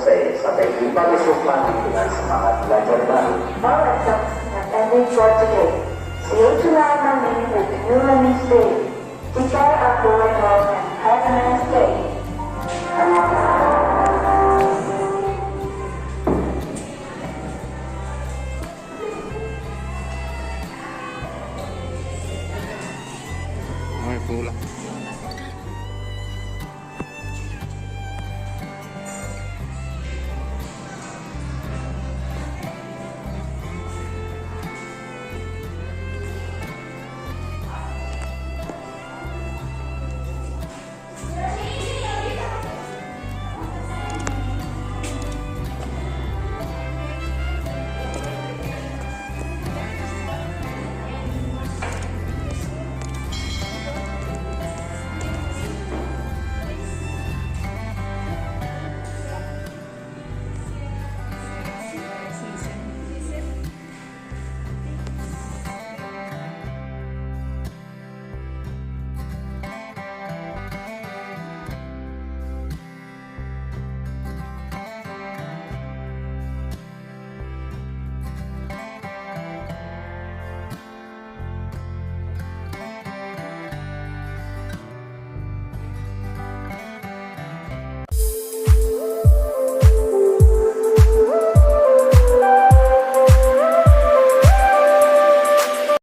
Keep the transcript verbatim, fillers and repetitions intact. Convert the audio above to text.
Saya sampai jumpa besok pagi dengan semangat belajar baru. All lessons have ended for today. See you tomorrow morning with new learning today. Teacher, I'm going home and have a nice day.